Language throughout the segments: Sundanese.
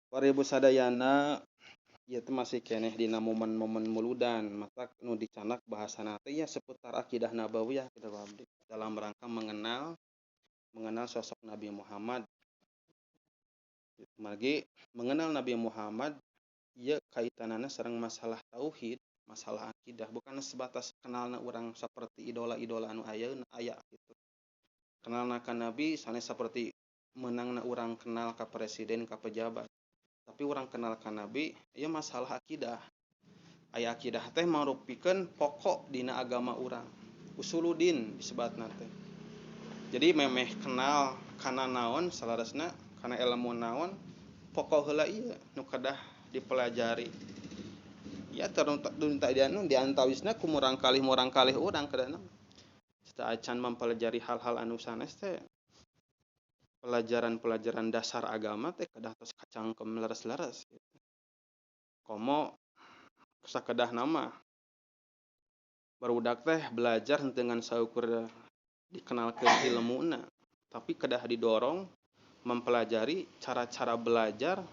Bapak Ibu sadayana, ieu teh masih keneh dina momen-momen muludan, matak nu dicandak bahasana teh ya seputar akidah nabawiyah gitu, abdi dalam rangka mengenal mengenal sosok Nabi Muhammad. Margi mengenal Nabi Muhammad ieu kaitanana sareng masalah tauhid, masalah akidah, bukan sebatas kenalna urang seperti idola-idola anu ayeuna aya gitu. Kenalna ka Nabi sanes seperti meunangna urang kenal ka presiden, ka pejabat. Tapi urang kenal ka Nabi ieu masalah akidah. Aya akidah teh marupikeun pokok dina agama urang. Usuluddin disebutna teh. Jadi memeh kenal kana naon, salaresna kana ilmu naon, pokok heula ieu nu kedah dipelajari. Ya di antawisna ku murangkalih urang kedahna. Acan mempelajari hal-hal anu sanes teh, pelajaran-pelajaran dasar agama teh kedah tos kacangkem leres-leres gitu. Komo sakedah nama barudak teh belajar dengan saukur dikenalkeun ilmuna, tapi kedah didorong mempelajari cara-cara belajar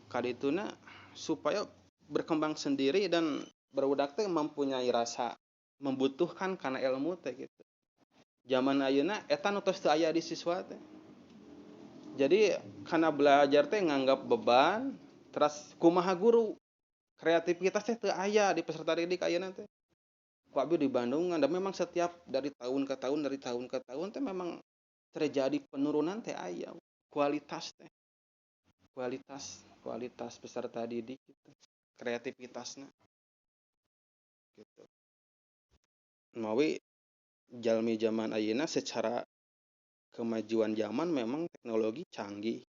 kadituna supaya berkembang sendiri dan barudak teh mempunyai rasa membutuhkan karena ilmu teh gitu. Zaman ayeuna eta nu tos teu aya di siswa teh. Jadi karena belajar teh nganggap beban, terus kumaha guru, kreativitas teh teu aya di peserta didik ayeuna teh. Ku abi di Bandung dan memang setiap dari tahun ke tahun, dari tahun ke tahun teh memang terjadi penurunan teh aya kualitas teh. Kualitas kualitas peserta didik gitu, kreativitasnya gitu. Mawi jalmi zaman ayeuna secara kemajuan zaman memang teknologi canggih.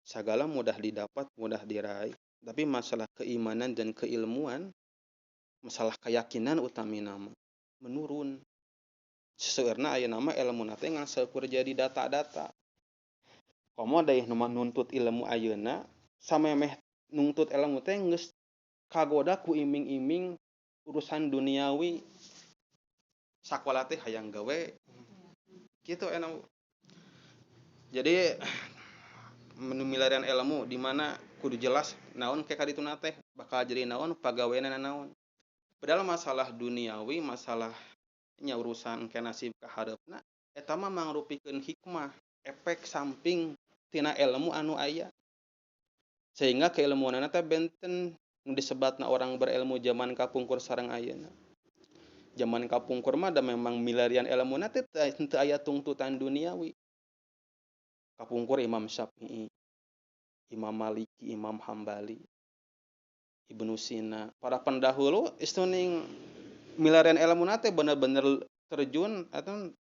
Segala mudah didapat, mudah diraih. Tapi masalah keimanan dan keilmuan, masalah keyakinan utamina mah menurun. Seueurna ayeuna mah ilmuna teh ngan saukur jadi data-data. Komo deui nu nuntut ilmu ayeuna, samemeh nuntut ilmu teh geus kagoda ku iming-iming urusan duniawi. Sakola teh hayang gawe. Kitu enak. Jadi milarian ilmu di mana kudu jelas naon ke kadituna teh bakal jadi naon, pagaweanna naon. Padahal masalah duniawi, masalah nya urusan ke nasib ka hareupna eta mah mangrupikeun hikmah, efek samping tina ilmu anu aya. Sehingga keilmuanana teh benten nu disebatna orang berilmu zaman kapungkur sareng ayeuna. Zaman kapungkur mah da memang milarian ilmuna teh teu aya tungtutan duniawi. Kapungkur Imam Syafi'i, Imam Maliki, Imam Hambali, Ibnu Sina, para pendahulu istuning milarian ilmu teh bener-bener terjun atau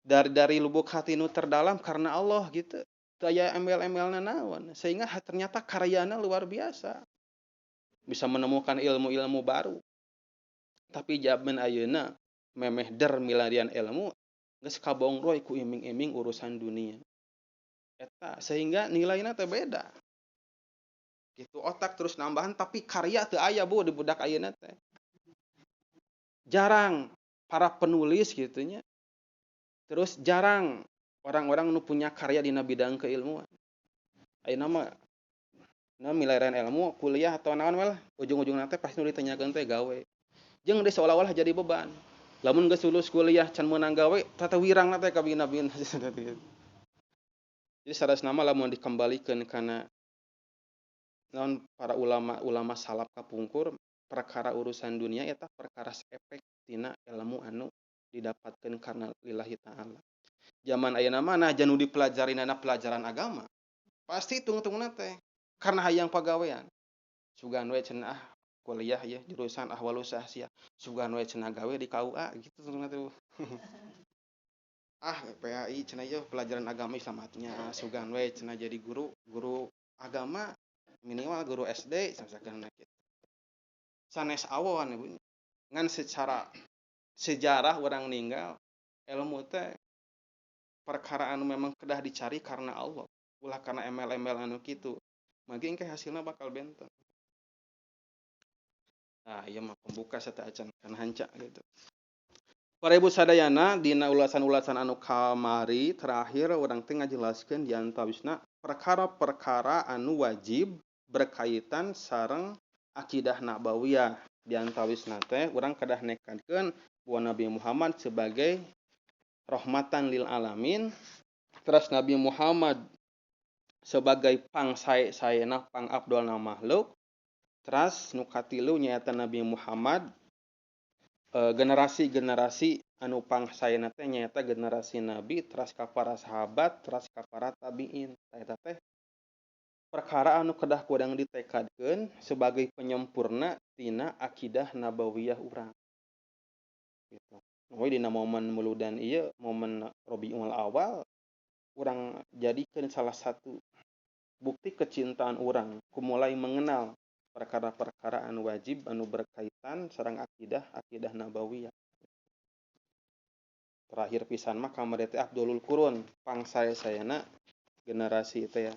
dari lubuk hati nu terdalam karena Allah gitu. Teu aya embel-embelna naon, sehingga ternyata karyana luar biasa. Bisa menemukan ilmu-ilmu baru. Tapi zaman ayeuna memeh der milarian ilmu geus kabongroy ku iming-iming urusan dunia. Eta sehingga nilainya teh beda. Gitu, otak terus nambahan tapi karya teu aya, Bu, di budak ayeuna teh. Jarang para penulis gitu nya. Terus jarang orang-orang nu punya karya dina bidang keilmuan. Ayeuna mah na milarian ilmu, kuliah atau naon lah, ujung-ujungna teh pasti nu ditanyakeun teh gawe. Jeung deui seolah-olah jadi beban. Lamun geus lulus kuliah can meunang gawe, tata wirangna teh kabina-bina. Jadi saras nama lamun dikembalikan karena non para ulama-ulama salaf kapungkur, perkara urusan dunia eta perkara efek tina ilmu anu didapatkan karena lillahi ta'ala. Zaman ayeuna mah nah janu dipelajarin pelajaran agama. Pasti tungtungna teh karena hayang pagawean. Sugan we cenah kuliah ya jurusan ahwalus sia. Sugan we cenah gawe di KUA gitu tungtungna teh. Ah, PAI cenah ieu pelajaran agama Islamatnya, sugan we cenah jadi guru, guru agama minimal guru SD misalkan gitu. Sanes awon ibu. Ngan secara sejarah orang ninggal ilmu teh perkara anu memang kedah dicari karena Allah, ulah karena embel-embel anu kitu. Magi engke hasilna bakal benten. Nah, ieu mah pembuka sateuacan kan hanca gitu. Para ibu sadayana, dina ulasan-ulasan anu kamari terakhir urang teh ngajelaskeun di antawisna perkara-perkara anu wajib. berkaitan sareng akidah nabawiyah. Di antawisna teh urang kedah nekadkeun bahwa Nabi Muhammad sebagai rahmatan lil alamin, terus Nabi Muhammad sebagai pangsae-saena pangabdolna makhluk, terus nu katilu nyaeta Nabi Muhammad generasi-generasi anu pangsaena teh nyaeta generasi Nabi, terus ka para sahabat, terus ka para tabiin. Eta teh perkara anu kedah kurang ditekadkeun sebagai penyempurna tina akidah nabawiyah urang. Gitu. We dina momen muludan ieu, momen Rabiul Awal, urang jadikeun salah satu bukti kecintaan urang ku mulai mengenal perkara-perkara anu wajib anu berkaitan sareng akidah nabawiyah. Terakhir pisan mah kamari teh Abdulul Qurun, pangsae-saena generasi teh ya.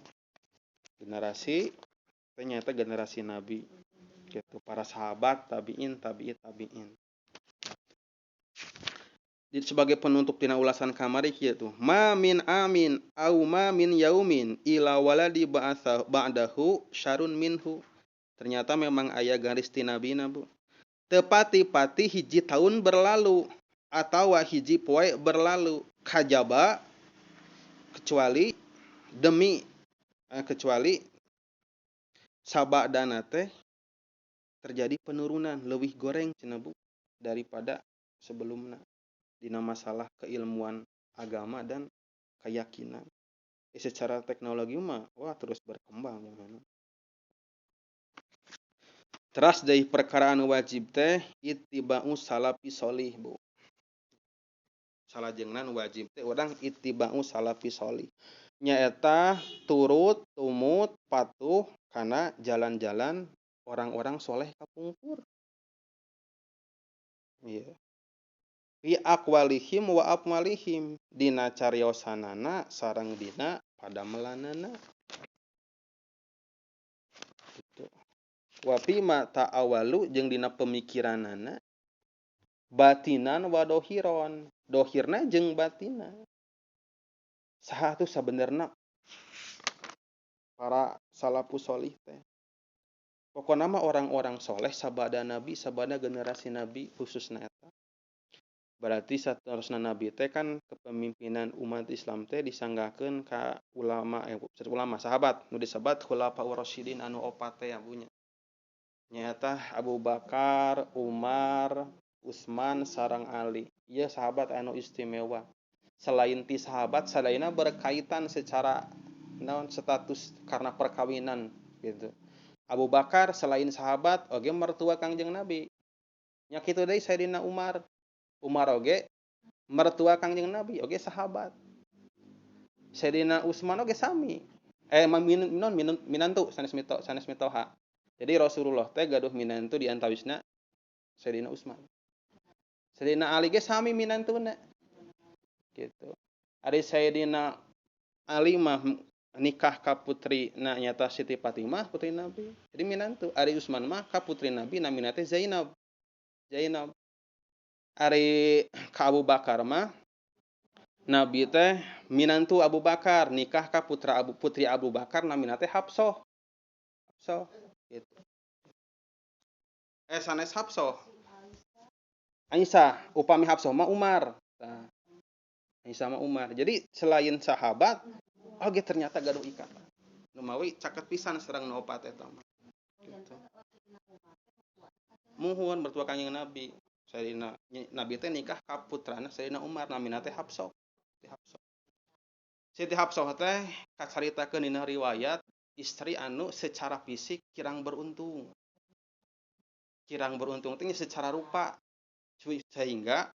Generasi teh nyaeta generasi Nabi gitu, para sahabat, tabiin, tabi'i, tabiin. Jadi sebagai penutup tina ulasan kamari kieu tuh, ma min amin au ma min yaumin ila waladi ba'atha ba'dahu syarun minhu. Ternyata memang aya garis ti nabina, Bu. Tepati-pati hiji tahun berlalu atawa hiji poe berlalu kajaba kecuali demi kecuali sabadana teh terjadi penurunan leuwih goreng cenah, Bu, daripada sebelumna dina masalah keilmuan agama dan keyakinan. Secara teknologi mah wah terus berkembang ya. Teras dari perkara anu wajib teh ittiba'u salafi sholih, Bu. Salajengna nu wajib teh urang ittiba'u salafi sholih. Nyaeta turut tumut patuh kana jalan-jalan orang-orang soleh kapungkur. Iya. Fi aqwalihim wa afmalihim, dina cariosanana sareng dina padamelanana. Gitu. Wa fi ma ta'awalu jeung dina pemikiranana batinan wa dohiron, dohirna jeung batina. Saha tuh sabenerna para salafus solih teh. Pokona mah orang-orang soleh sabada nabi, sabada generasi nabi khususna eta. Berarti saterusna nabi teh kan kepemimpinan umat Islam teh disanggakeun ka ulama, ulama sahabat nu disebat khulafaur rasyidin anu opat teh ya punya. Nyaeta Abu Bakar, Umar, Utsman sareng Ali. Ieu sahabat anu istimewa. Selain ti sahabat sadayana berkaitan secara naon status karena perkawinan gitu. Abu Bakar selain sahabat oge mertua Kangjeng Nabi. Nya kitu deui Sayyidina Umar. Umar oge mertua Kangjeng Nabi oge sahabat. Sayyidina Utsman oge sami. Minantu sanes mito sanes mitoha. Jadi Rasulullah teh gaduh minantu di antawisna Sayyidina Utsman. Sayyidina Ali ge sami minantuna. Gitu. Ari Sayyidina Ali mah nikah ka putri na nyata Siti Fatimah putri Nabi. Jadi minantu. Ari Utsman mah ka putri Nabi namina teh Zainab. Zainab. Ari ka Abu Bakar mah Nabi teh minantu Abu Bakar nikah ka putra Abu putri Abu Bakar namina teh Hafsah. Hafsah gitu. Sanes Hafsah. Aisyah, upami Hafsah mah Umar. Tah. Aisyah mah Umar. Jadi selain sahabat oge ternyata gaduh ikatan. Nu mawi caket pisan sareng nu opat eta mah. Gitu. Muhun mertua Kangjeng Nabi. Sayyidina Nabi teh nikah ka putrana Sayyidina Umar namina teh Hafsah. Siti Hafsah. Siti Hafsah teh kacaritakeun dina riwayat istri anu secara fisik kirang beruntung. Kirang beruntung teh secara rupa sehingga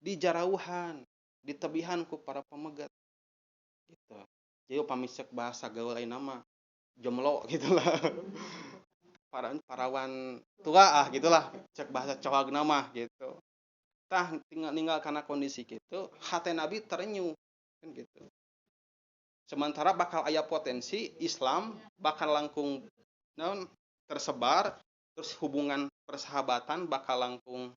dijarauhan, ditebihan ku para pemegat. Gitu. Jadi upami cek bahasa gaul lain mah jomlo gitulah. Parawan tua ah gitulah cek bahasa cohagna mah gitu. Tah tinggal ninggal karena kondisi gitu, hate Nabi terenyuh kan gitu. Sementara bakal aya potensi Islam bakal langkung naon tersebar, terus hubungan persahabatan bakal langkung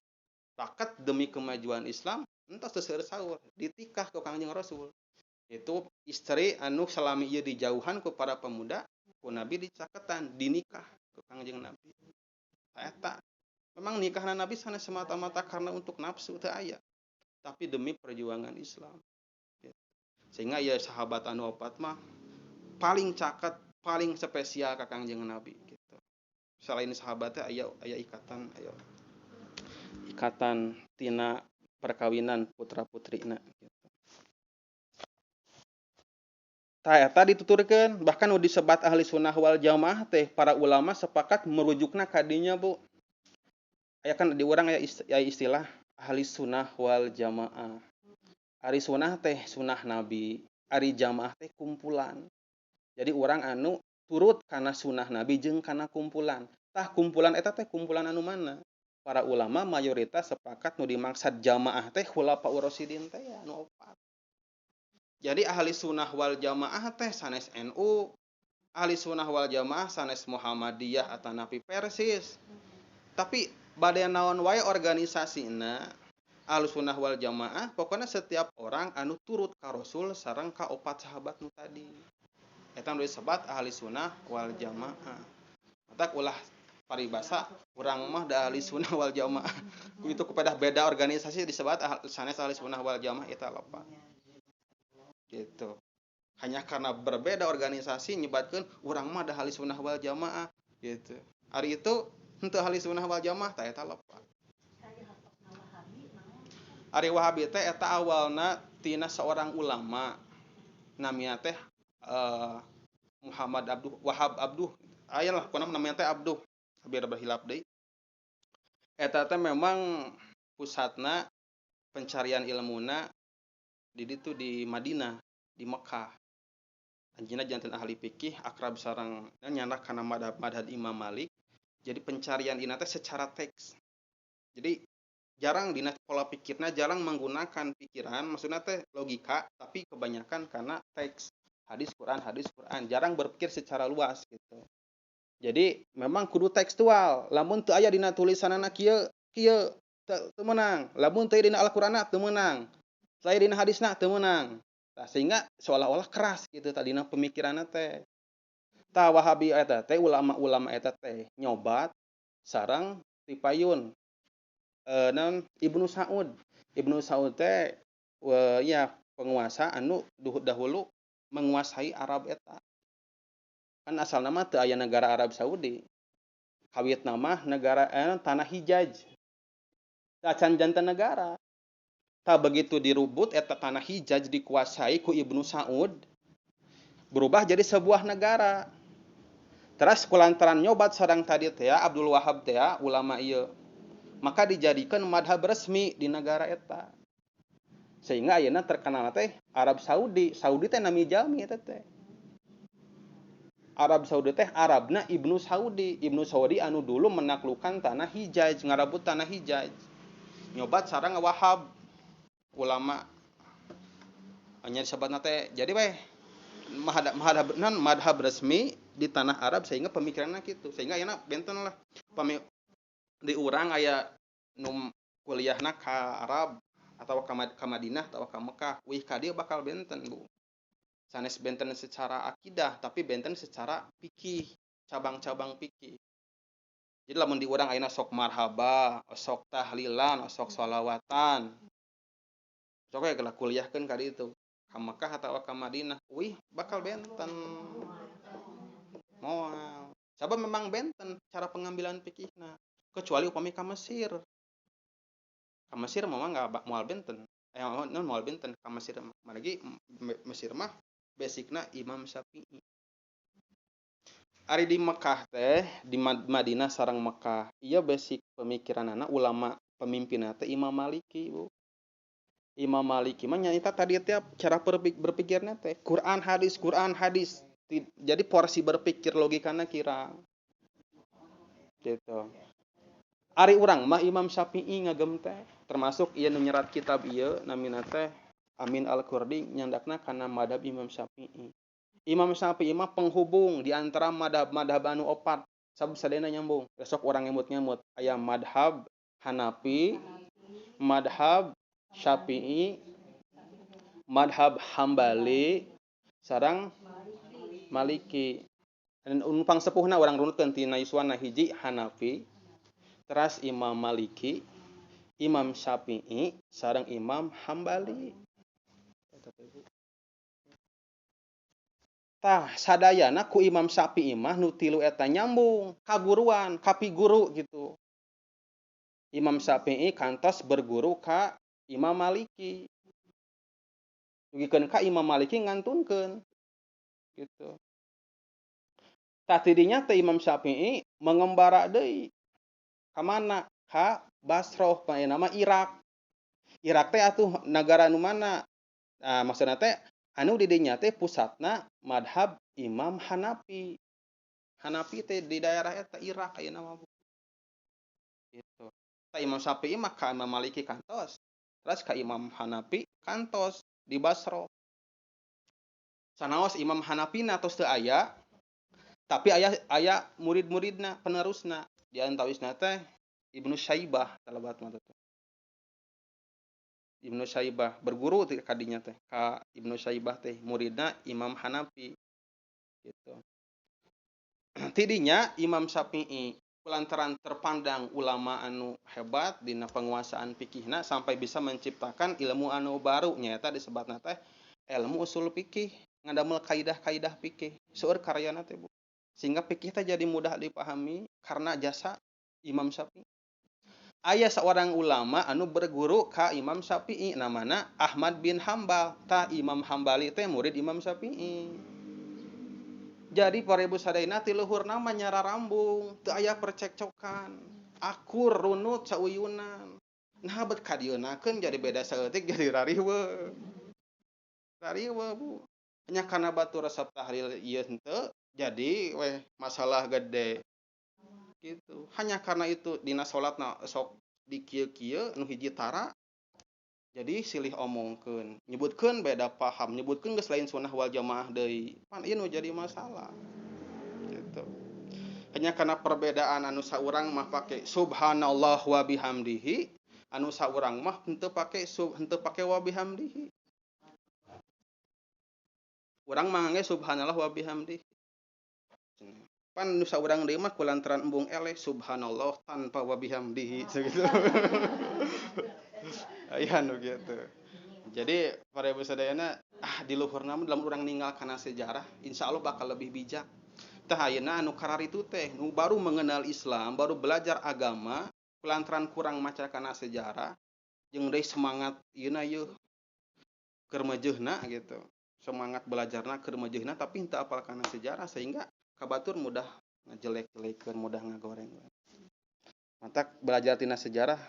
raket demi kemajuan Islam, entos teu seueur ditikah ku Kangjeng Rasul. Itu istri anu selami ieu dijauhan ku para pemuda, Ku Nabi dicaketan, dinikah ku Kangjeng Nabi. Eta memang nikahna Nabi sanes semata-mata karena untuk nafsu teu aya, tapi demi perjuangan Islam. Sehingga ya sahabat anu opat mah paling caket, paling spesial ka Kangjeng Nabi gitu. Selain sahabatnya aya ikatan, aya ikatan tina perkawinan putra-putrina gitu. Tah eta dituturkeun, bahkan nu disebat ahli sunnah wal jamaah teh para ulama sepakat merujukna ka dinya, Bu. Aya kan di urang aya istilah ahli sunnah wal jamaah. Ari sunnah teh sunnah Nabi, ari jamaah teh kumpulan. Jadi urang anu turut kana sunnah Nabi jeung kana kumpulan. Tah kumpulan eta teh kumpulan anu mana? Para ulama mayoritas sepakat nu dimaksud jamaah teh khulafaur rasyidin teh ya, anu opat. Jadi ahli sunnah wal jamaah teh sanes NU, ahli sunnah wal jamaah sanes Muhammadiyah atanapi Persis. Tapi bade naon wae organisasina ahli sunnah wal jamaah pokoknya setiap orang anu turut ka Rasul sareng ka opat sahabat nu tadi. Eta nu disebat ahli sunnah wal jamaah. Matak ulah paribasa urang mah da ahli sunnah wal jamaah. Itu kepada beda organisasi disebat sanes ahli sunnah wal jamaah eta lepat. Gitu. Hanya karena berbeda organisasi nyebatkeun urang mah da ahli sunnah wal jamaah gitu. Ari itu henteu ahli sunnah wal jamaah tah eta lepat. Ari Wahabi teh eta awalna tina seorang ulama namina teh Muhammad Abduh, Wahab Abduh. Aya lah pokona namina teh Abduh. Biar berhilap deui. Eta teh memang pusatna pencarian ilmuna di ditu di Madinah, di Mekah. Anjeunna janten ahli fikih, akrab sareng nyandak kana madhab Imam Malik. Jadi pencarian dina teh secara teks. Jadi jarang dina pola pikirna jarang menggunakan pikiran, maksudna teh logika, tapi kebanyakan karena teks hadis Quran, hadis Quran, jarang berpikir secara luas gitu. Jadi memang kudu tekstual. Lamun teu aya dina tulisanana kieu, kieu teu meunang. Lamun teu dina Al-Qur'anna teu meunang. Teu aya dina hadisna teu meunang. Nah, sehingga seolah-olah keras gitu tadina pemikiranna teh. Tah Wahabi eta teh ulama-ulama eta teh nyobat sareng tipayun naon Ibnu Saud. Ibnu Saud teh ya penguasa anu dahulu menguasai Arab eta. Kan asalna mah teu aya negara Arab Saudi. Kawitna mah negara tanah Hijaz. Acan janten negara. Tah begitu dirubut eta tanah Hijaz dikuasai ku Ibnu Saud, berubah jadi sebuah negara. Terus kulantaran nyobat sareng tadi teh Abdul Wahab teh ulama ieu, maka dijadikan madhab resmi di negara eta. Sehingga ayeuna terkenal teh Arab Saudi. Saudi teh nami jalmi eta teh. Arab Saudi teh Arabna Ibnu Saudi. Ibnu Saudi anu dulu menaklukkan tanah Hijaz, ngarabut tanah Hijaz. Nyobat sareng Wahab ulama hanya disebutna teh jadi weh madhab resmi di tanah Arab sehingga pemikiranna kitu. Sehingga ayeuna benten lah di urang aya nu kuliahna ka Arab atau ka Madinah atau ka Mekah, wih ka dieu bakal benten, Bu. Sanes benten secara akidah tapi benten secara fikih, cabang-cabang fikih. Jadi lamun di urang ayeuna sok marhaba, sok tahlilan, sok sholawatan. Sok we gelah kuliahkeun ka ditu, ka Mekah atau ka Madinah, wih bakal benten. Moal. Sabab memang benten cara pengambilan fikihna. Kecuali upami ka Mesir. Ka Mesir mah nggak moal benten. Non moal benten ka Mesir mah. Margi Mesir mah basicna Imam Syafi'i. Ari di Mekah teh, di Madinah sareng Mekah, ieu basic pemikiranana ulama pemimpinna teh Imam Maliki, Bu. Imam Maliki mah nyaeta tadi teh cara berpikirna teh Quran hadis, Quran hadis. Jadi porsi berpikir logikana kirang. Gitu. Ari urang mah Imam Syafi'i ngagem teh, termasuk ieu nu nyerat kitab ieu namina teh Amin Al-Qurdi nyandakna kana madhab Imam Syafi'i. Imam Syafi'i mah penghubung di antara madhab-madhab anu opat. Sabab sadayana nyambung. Besok urang ngemut-ngemut aya madhab Hanafi, madhab Syafi'i, madhab Hambali, sareng Maliki. Dan numpang sepuhna urang runutkeun tina yuswana hiji Hanafi, teras Imam Maliki, Imam Syafi'i, sareng Imam Hambali. Tah sadayana ku Imam Syafi'i mah nu tilu eta nyambung kaguruan, kapiguru gitu. Imam Syafi'i kantos berguru ka Imam Maliki. Dugikeun ka Imam Maliki ngantunkeun gitu. Tah tidinya teh Imam Syafi'i mengembara deui. Ka mana? Ka Basroh, nama Irak. Irak teh atuh nagara nu mana? Nah, maksudna teh anu di dinya teh pusatna madhab Imam Hanafi. Hanafi teh di daerah eta Irak ayeuna mah. Gitu. Tah Imam Syafi'i mah ka Imam Maliki kantos. Terus ka Imam Hanafi kantos di Basro. Sanaos Imam Hanafi na tos teu aya, tapi aya murid-muridna, penerusna. Di antawisna teh Ibnu Syaibah talabat mah teh. Ibnu Syaibah berguru teh kadinya teh ka Ibnu Syaibah teh muridna Imam Hanafi gitu. Tidinya Imam Syafi'i lantaran terpandang ulama anu hebat dina penguasaan fikihna sampai bisa menciptakan ilmu anu baru nyaeta disebutna teh ilmu usul fikih, ngadamel kaidah-kaidah fikih seueur karyana teh Bu. Sehingga fikih teh jadi mudah dipahami karena jasa Imam Syafi'i. Aya seorang ulama anu berguru ka Imam Syafi'i namana Ahmad bin Hambal. Tah Imam Hambali teh murid Imam Syafi'i. Jadi para ibu sadayana ti luhur nama nyararambung, teu aya percekcokan, akur runut sauyunan. Nah bet kadieunakeun jadi beda saeutik jadi rariweuh. Rariweuh Bu. Hanya karena batur resep tahlil ieu henteu jadi weh masalah gede. Gitu. Hanya karena itu dina salatna sok di kieu-kieu nu hiji tara jadi silih omongkeun, nyebutkeun beda paham, nyebutkeun geus lain sunnah wal jamaah deui. Pan ieu nu jadi masalah. Gitu. Hanya karena perbedaan anu saurang mah pake subhanallah wa bihamdihi, anu saurang mah henteu pake henteu pake wa bihamdihi. Urang mah ngangge subhanallah wa bihamdihi. Pan nu saurang deui mah kulantaran embung eleh subhanallah tanpa wa bihamdihi gitu. Aya nu gitu. Jadi para ibu sadayana di luhurna mah dalam urang ninggal kana sejarah insyaallah bakal lebih bijak. Tah ayeuna anu kararitu teh nu baru mengenal Islam, baru belajar agama, kulantaran kurang maca kana sejarah jeung deui semangat ieuna yeuh keur mejeuhna gitu. Semangat belajarna keur mejeuhna tapi henteu apal kana sejarah sehingga kabatur mudah ngejelek-jelekeun, mudah ngagoreng. Matak belajar tina sejarah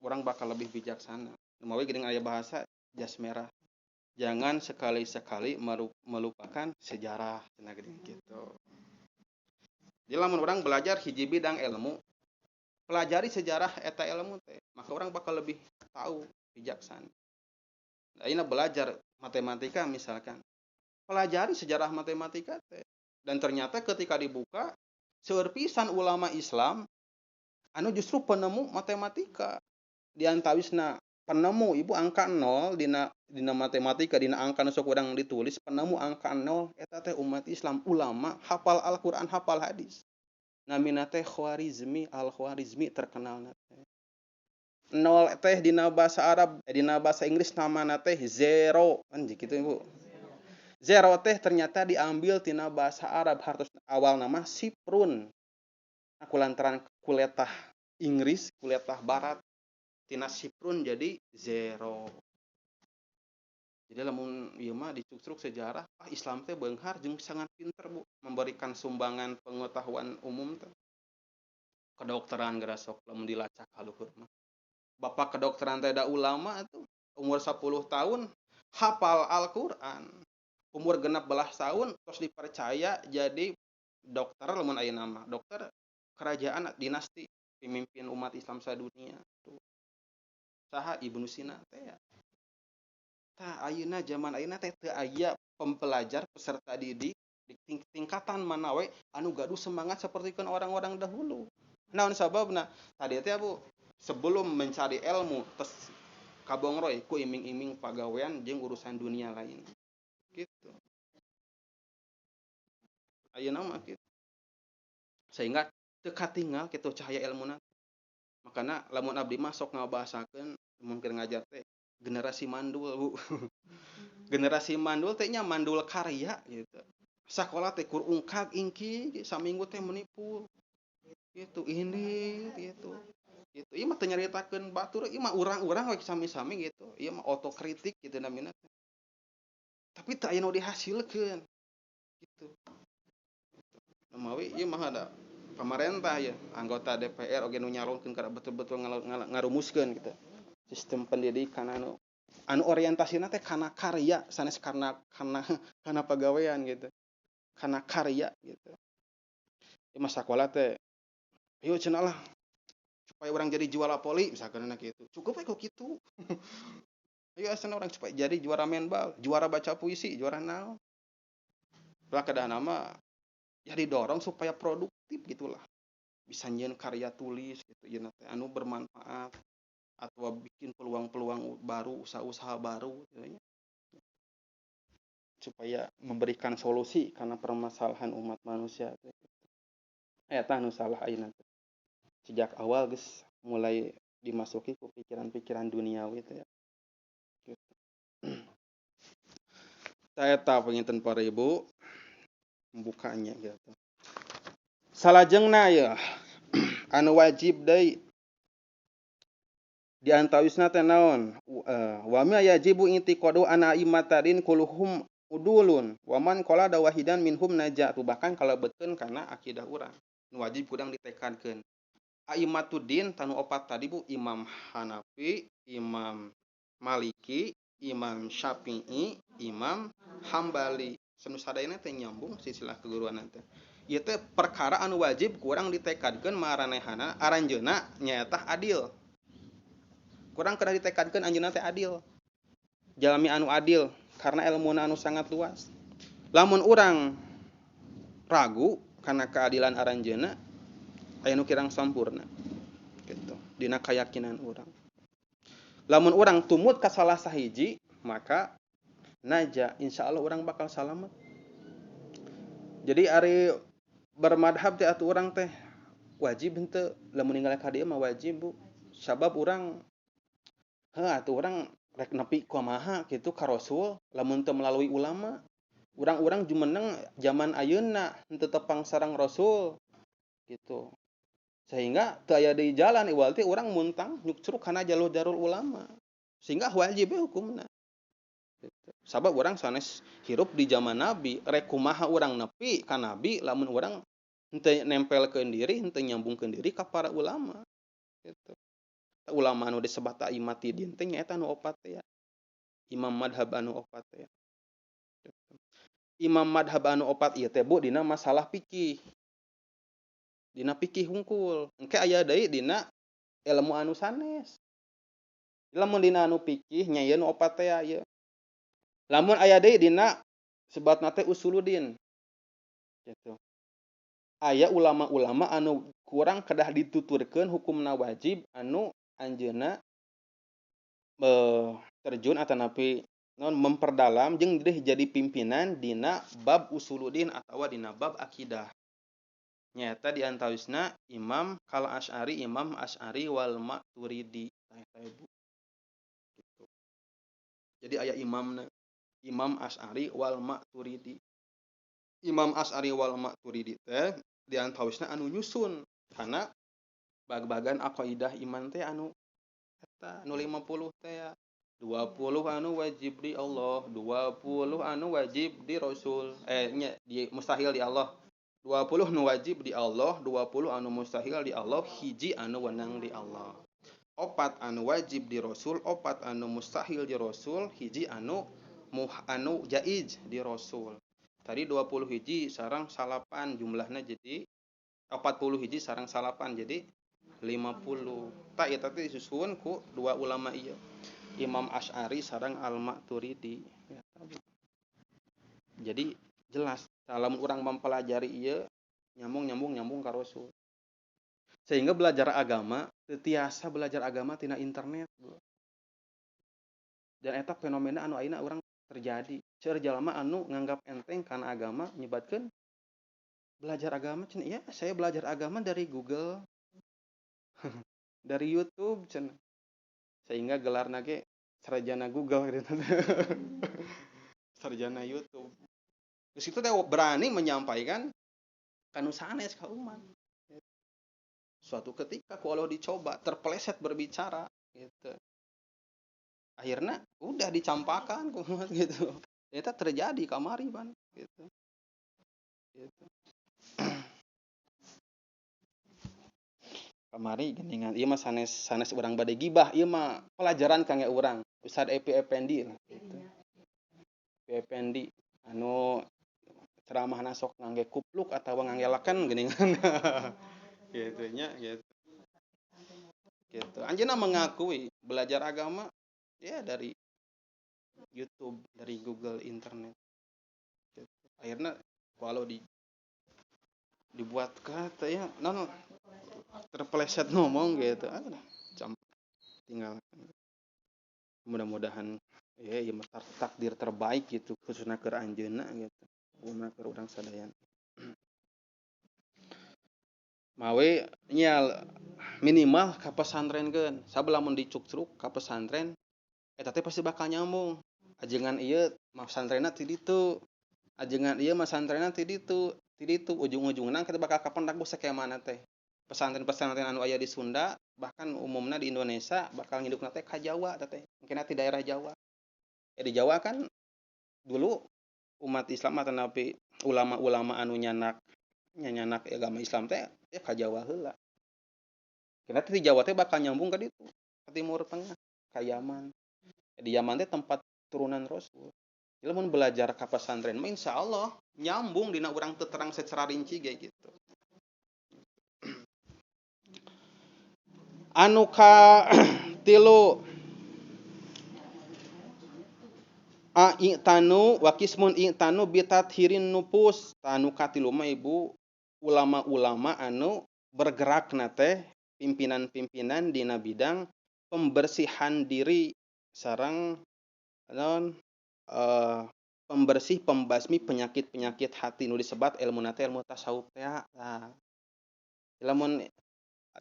orang bakal lebih bijaksana. Mawi geuning aya bahasa jas merah. Jangan sekali-sekali melupakan sejarah cenah geuning kitu. Jadi lamun orang belajar hiji bidang ilmu, pelajari sejarah eta ilmu teh, maka orang bakal lebih tahu, bijaksana. Ayeuna belajar matematika misalkan, pelajari sejarah matematika teh. Dan ternyata ketika dibuka, seueur pisan ulama Islam anu justru penemu matematika. Di antawisna penemu ibu angka 0 dina matematika dina angka nu sok urang ditulis penemu angka 0 eta teh umat Islam ulama hafal Al-Qur'an hafal hadis. Namina teh Khwarizmi, Al-Khwarizmi terkenalna teh. 0 teh dina bahasa Arab, dina bahasa Inggris namana teh zero kan kitu Ibu. Zero teh ternyata diambil tina bahasa Arab hartos awal nama Siprun. Nah, kulantaran kuletah Inggris, kuletah Barat tina Siprun jadi zero. Jadi lamun ieu mah dicucruk sejarah, Islam teh beunghar jeung sangat pinter Bu memberikan sumbangan pengetahuan umum teh. Kedokteran geura sok lamun dilacak ka luhur mah. Bapak kedokteran teh da ulama atuh, umur 10 tahun hafal Al-Qur'an. Umur 16 tahun terus dipercaya jadi dokter lamun ayeuna mah, dokter kerajaan dinasti pemimpin umat Islam sadunia tuh. Saha Ibnu Sina teh ya. Tah ayeuna zaman ayeuna teh teu aya pempelajar peserta didik di tingkatan mana we anu gaduh semangat sapertikeun orang-orang dahulu. Naon sababna? Tadi teh Bu, sebelum mencari ilmu tes kabongroy ku iming-iming pagawean jeung urusan dunia lain. Gitu. Ayeuna mah kitu. Sehingga teu katinggal kitu cahaya ilmuna. Makana lamun abdi mah sok ngabahasakeun mun keur ngajar teh generasi mandul, Bu. Generasi mandul teh nya mandul karya gitu. Sakola teh kur ungkag ingki saminggu teh menipu. Gitu ini gitu. Gitu. Ieu mah teu nyaritakeun batur, ieu mah urang-urang we sami-sami gitu. Ieu mah otokritik gitu namina. Tapi teu aya nu dihasilkeun. Gitu. Mawi ieu mah ada pamarentah ya, anggota DPR oge nu nyalonkeun kada betul-betul ngarumuskeun gitu. Sistem pendidikan anu orientasina teh kana karya sanes karena kana kana pagawean gitu. Kana karya gitu. Ieu mah sakola teh ayo cenah lah supaya orang jadi juara poli misalkan gitu. Cukup we ku kitu. Ayo asana orang supaya jadi juara main bal, juara baca puisi, juara naon. Lah kedahna mah ya didorong supaya produktif gitulah. Bisa nyieun karya tulis gitu ieu teh anu bermanfaat atau bikin peluang-peluang baru, usaha-usaha baru gitu nya. Supaya memberikan solusi karena permasalahan umat manusia teh. Eta nu salah ayeuna teh. Sejak awal geus mulai dimasuki ku pikiran-pikiran duniawi teh ya. Gitu. Eta panginten para ibu membukanya gitu. Salajengna ya anu wajib deui di antawisna teh naon? Wa ma yajibu intiqadu ana imatarin kulluhum udulun wa man qala dawahidan minhum najatu, bahkan kalebetkeun kana akidah urang nu wajib kurang ditekadkeun. Aimatuddin tanu opat tadi Bu, Imam Hanafi, Imam Maliki, Imam Syafi'i, Imam Hambali. Sanu sadayana teh nyambung silsilah keguruan teh. Ieu teh perkara anu wajib kurang ditekadkeun maranehana aranjeuna nyaeta adil. Kurang kedah ditekadkeun anjeunna teh adil. Jalmi anu adil karena ilmuna anu sangat luas. Lamun urang ragu kana keadilan aranjeuna aya nu kirang sampurna gitu dina keyakinan urang. Lamun urang tumut ka salah sahiji maka naja insyaallah urang bakal salamet. Jadi ari bermadhab teh atuh urang teh wajib henteu lamun ninggal ka dieu mah wajib Bu. Sabab urang heuh atuh urang rek nepi kumaha kitu ka Rasul lamun teu melalui ulama. Urang-urang jumeneng zaman ayeuna henteu tepang sareng Rasul gitu. Sehingga teu aya deui jalan iwal teh urang muntang nyukcruk kana jalur-jalur ulama. Sehingga wajib we hukumna. Gitu. Sabab urang sanes hirup di zaman Nabi, rek kumaha urang nepi ka Nabi lamun urang henteu nempelkeun diri, henteu nyambungkeun diri ka para ulama. Gitu. Ulama anu disebat aimatidin teh nyaeta anu opat teh ya. Imam madhab anu opat teh ya. Gitu. Imam madhab anu opat ieu teh Bu dina masalah fikih. Dina fikih hungkul. Engke aya deui dina ilmu anu sanes. Lamun dina anu fikih nya ieu nu opat teh ya ieu. Lamun aya deui dina sebatna teh usuluddin. Gitu. Aya ulama-ulama anu kurang kedah dituturkeun hukumna wajib anu anjeunna terjun atanapi non memperdalam jeung deui jadi pimpinan dina bab usuluddin atawa dina bab akidah. Nyata di antawisna Imam Kal Asy'ari, Imam Asy'ari wal Maturidi. Eta Bu. Gitu. Jadi aya imamna Imam Asy'ari wal Maturidi. Imam Asy'ari wal Maturidi teh di antawisna anu nyusun kana bag-bagan aqaidah iman teh anu eta anu 50 teh ya. 20 anu wajib di Allah, 20 anu wajib di Rasul. Nya di mustahil di Allah. 20 nu wajib di Allah, 20 anu mustahil di Allah, hiji anu wenang di Allah. 4 anu wajib di Rasul, 4 anu mustahil di Rasul, hiji anu anu jaiz di Rasul. Tadi 20 hiji sareng salapan jumlahna jadi 40 hiji sareng salapan jadi 50. Tak eta teh disusun ku dua ulama ieu. Imam Asy'ari sareng Al-Maturidi. Jadi jelas lamun urang mempelajari ieu nyambung ka Rasul. Sehingga belajar agama teu tiasa belajar agama tina internet, Bu. Dan eta fenomena anu ayeuna urang terjadi. Seueur jalma anu nganggap enteng kana agama nyebatkeun Belajar agama cenah, ya saya belajar agama dari Google, dari YouTube cenah. Sehingga gelarna ge sarjana Google gitu. Sarjana YouTube. Terus itu teh berani menyampaikan kanu sanes ka umat. Suatu ketika ku Allah dicoba terpeleset berbicara gitu. Akhirnya udah dicampakan ku umat gitu. Ternyata terjadi kamari pan gitu. Gitu. Kamari geningan ieu mah sanes urang bade gibah, ieu mah pelajaran kangge urang. Ustaz Epi Effendi lah gitu. Epi Effendi anu ceramahna sok ngangge kupluk atawa ngangge laken geuningan. Gitu nya gitu. Gitu. Anjeunna mengakui belajar agama ya dari YouTube, dari Google, internet. Gitu. Akhirnya kalau dibuat kata ya non terpeleset ngomong gitu, tinggal. Mudah-mudahan ya takdir terbaik gitu khususnya keur anjeunna gitu, umumna keur urang sadayana. Mawe nya minimal ka pesantrenkeun, sabab lamun dicukcruk ka pesantren eta teh pasti bakal nyambung. Ajengan ieu mah pesantrenna ti ditu, ajengan ieu mah pesantrenna ti ditu, ti ditu ujung-ujungna kita bakal kapendak ku sakemana teh. Pesantren-pesantren anu aya di Sunda bahkan umumna di Indonesia bakal ngindukna teh ka Jawa teh, mungkin di daerah Jawa. Ya di Jawa kan dulu umat Islam atau napi ulama-ulama anu nyanak agama Islam teh ya ka Jawa heula. Karena di Jawa teh bakal nyambung ka ditu, ka Timur Tengah, ka Yaman. Ya, di Yaman teh tempat turunan Rasul. Jadi mun belajar ka pesantren mah insyaallah nyambung dina urang teu terang secara rinci ge gitu. Anu ka tilu a'tanu wa qismun i'tanu bitathirin nupus. Anu ka tilu mah ibu ulama-ulama anu bergerak na teh pimpinan-pimpinan dina bidang pembersihan diri sareng non pembersih pembasmi penyakit-penyakit hati nu disebat ilmu na teh ilmu tasawuf teh. Nah, lamun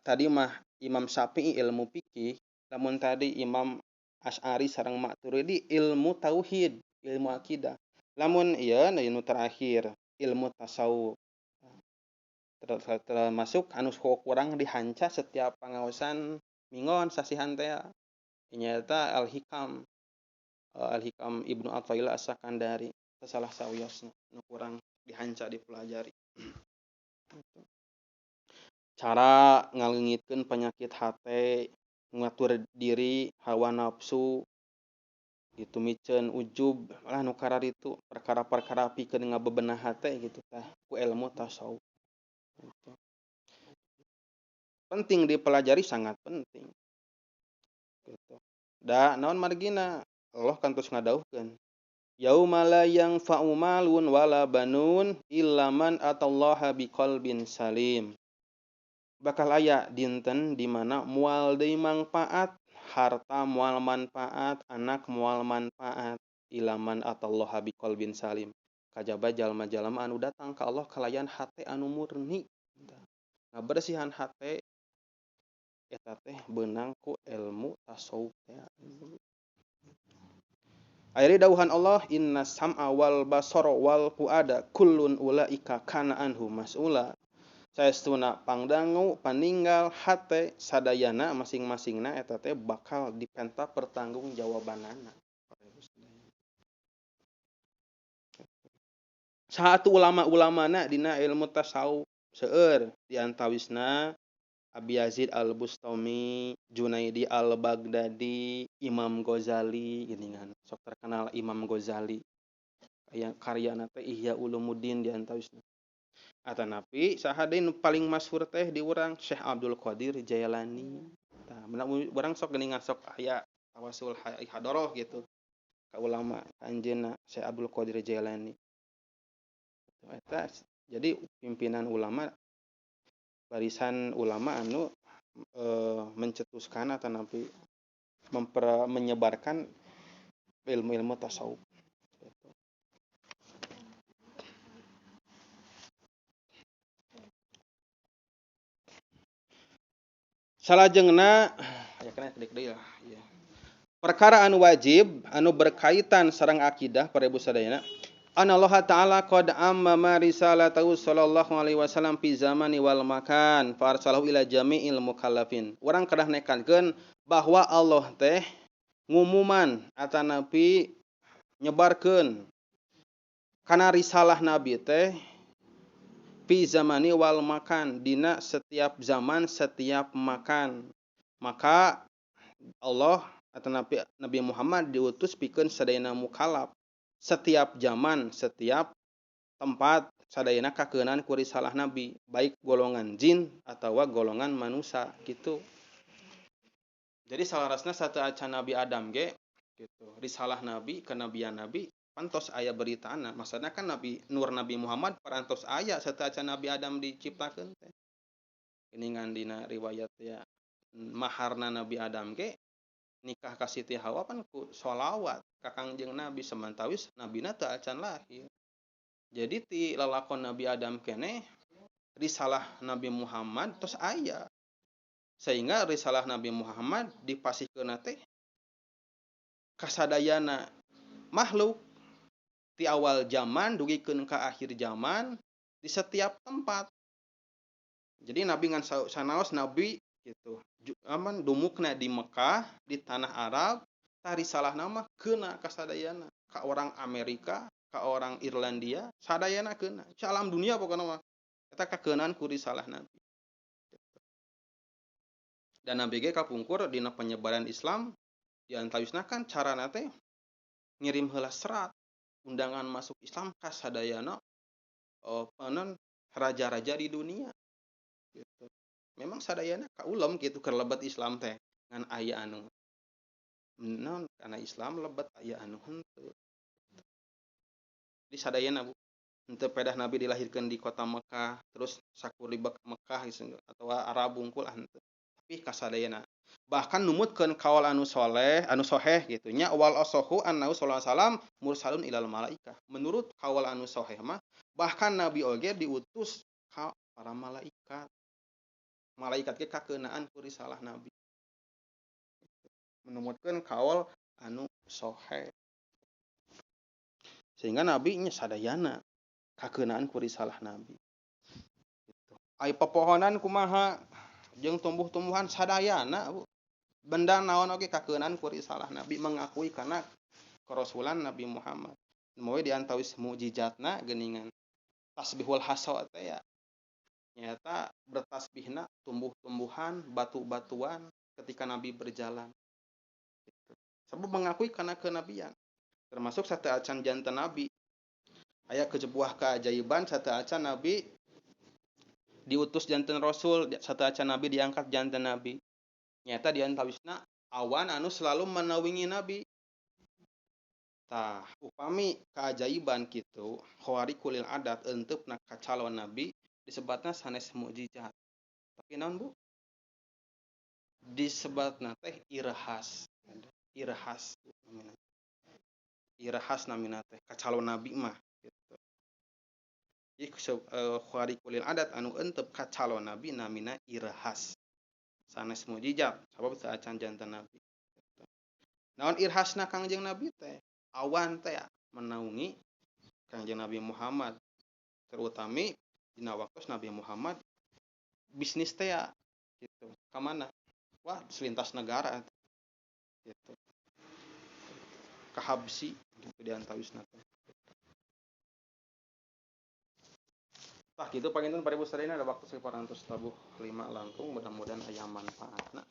tadi mah Imam Syafi'i ilmu fikih, lamun tadi Imam Asy'ari sareng Maturidi ilmu tauhid, ilmu akidah. Lamun ieu nu terakhir ilmu tasawuf. Termasuk anu kurang dihanca setiap pangaosan mingon sasihan teh nyaeta Al-Hikam. Al-Hikam Ibnu Athaillah As-Sakandari salah sawiosna nu kurang dihanca dipelajari. Cara ngaleungitkeun penyakit hate, ngatur diri, hawa nafsu, gitu miceun ujub, malah nu kararitu perkara-perkara pikeun ngabebenah hate gitu tah ku ilmu tasawuf. Gitu. Penting dipelajari, sangat penting. Gitu. Da naon margina Allah kan terus ngadauhkeun. Yauma la yanfa'u malun wala banun illa man atallaha biqalbin salim. Bakal aya dinten di mana moal deui mangfaat harta, moal manfaat anak, moal manfaat ilaman atallaha biqalbin salim. Kajaba jalma-jalma anu datang ka Allah kalayan hate anu murni. Ngabersihan hate eta teh beunang ku ilmu tasawuf teh. Akhirnya dauhan Allah inna sam'a wal basara wal fuada kullun ulaika kana anhu mas'ula. Saestuna pangdangu paninggal hate sadayana masing-masingna eta teh bakal dipenta pertanggungjawabanana. Satu ulama-ulamana dina ilmu tasawuf seueur di antawisna Abi Yazid Al-Bustami, Junaidi Al-Baghdadi, Imam Ghazali geuningan. Sok terkenal Imam Ghazali. Aya karyana teh Ihya Ulumuddin di antawisna. Atanapi saha deui nu paling masyhur teh di urang Syekh Abdul Qadir Jailani. Tah urang sok geuningan sok aya tawasul hadoroh gitu ka ulama anjeunna Syekh Abdul Qadir Jailani. Eta jadi pimpinan ulama, barisan ulama anu mencetuskan atanapi menyebarkan ilmu-ilmu tasawuf. Salajengna aya kana kedik deui lah ya. Perkara anu wajib anu berkaitan sareng akidah para ibu sadayana, anna Allah ta'ala qad ammama risalatahu sallallahu alaihi wasallam fi zamani wal makan fa arsalahu ila jami'il mukallafin. Urang kedah nekankeun bahwa Allah teh ngumuman atanapi nyebarkeun kana risalah nabi teh fi zamani wal makan, dina setiap zaman setiap makan. Maka Allah atau Nabi Muhammad diutus pikeun sadayana mukallaf setiap zaman setiap tempat sadayana kakeunaan ku risalah nabi, baik golongan jin atawa golongan manusia gitu. Jadi salarasna sateuacan Nabi Adam ge gitu, risalah nabi kenabian nabi pantos aya beritana. Maksudna kan Nabi Nur Nabi Muhammad parantos aya sateuacan Nabi Adam diciptakeun teh. Geuningan dina riwayat ya maharna Nabi Adam ge nikah ka Siti Hawa pan ku sholawat ka Kangjeng Nabi, samantawis nabina teu acan lahir. Jadi ti lalakon Nabi Adam keneh risalah Nabi Muhammad tos aya. Sehingga risalah Nabi Muhammad dipasihkeunna teh kasadayana makhluk ti awal zaman dugikeun ka akhir zaman di setiap tempat. Jadi Nabi ngan sanaos Nabi gitu. Aman dumukna di Mekah, di tanah Arab, tah risalah nama keuna kasadayana, ka orang Amerika, ka orang Irlandia, sadayana keuna. Salam dunia pokona mah. Eta kakeunaan ku risalah Nabi. Dan Nabi ge kapungkur dina penyebaran Islam diantawisna kan carana teh ngirim heula serat undangan masuk Islam ka sadayana raja-raja di dunia gitu. Memang sadayana kaulem gitu keur lebet Islam teh ngan aya anu naon kana Islam lebet aya anu henteu. Di sadayana Bu, henteu pedah Nabi dilahirkeun di kota Mekah terus sakuribek Mekah gitu atawa Arab bungkul henteu. Tapi kasadayana bahkan numutkeun kaul anu soleh anu soheh gitu nya wal asahu annahu sallallahu alaihi wasallam mursalun ilal malaikah. Menurut kaul anu soheh mah bahkan Nabi oge diutus ka para malaikat. Malaikat ge kakeunaan ku risalah Nabi. Menumutkeun kaul anu soheh. Sehingga Nabi nya sadayana kakeunaan ku risalah Nabi. Gitu. Ai pepohonan kumaha jeung tumbuh-tumbuhan sadayana Bu. Benda naon oge kakeunaan ku risalah Nabi mengakui kana kerasulan Nabi Muhammad. Moe diantawis mukjizatna geuningan tasbihul hasa teh ya. Nyata bertasbihna tumbuh-tumbuhan, batu-batuan ketika Nabi berjalan. Gitu. Sebab mengakui kana kenabian. Termasuk sateuacan janten Nabi. Aya kejebuah keajaiban sateuacan Nabi diutus janten Rasul, sateuacan Nabi diangkat janten Nabi. Nyata diantawisna awan anu selalu menawingi Nabi. Tah, upami keajaiban kitu, khawariqul adat enteupna ka calon Nabi disebatna sanes mukjizat. Tapi naon Bu? Disebatna teh irhas. Irhas namina. Irhas namina teh ka calon Nabi mah gitu. Jadi khawariqul adat anu entep ka calon Nabi namina irhas. Sanes mukjizat sabab teu acan janten Nabi. Gitu. Naon irhasna Kangjeng Nabi teh? Awan teh menaungi Kangjeng Nabi Muhammad. Terutami dina waktu Nabi Muhammad bisnis teh ya, gitu. Ka mana? Wah, selintas negara gitu. Ka Habsi gitu diantawisna teh. Tah gitu panginten para ibu sadayana ada waktu sekitar 405 langkung, mudah-mudahan aya manfaatna.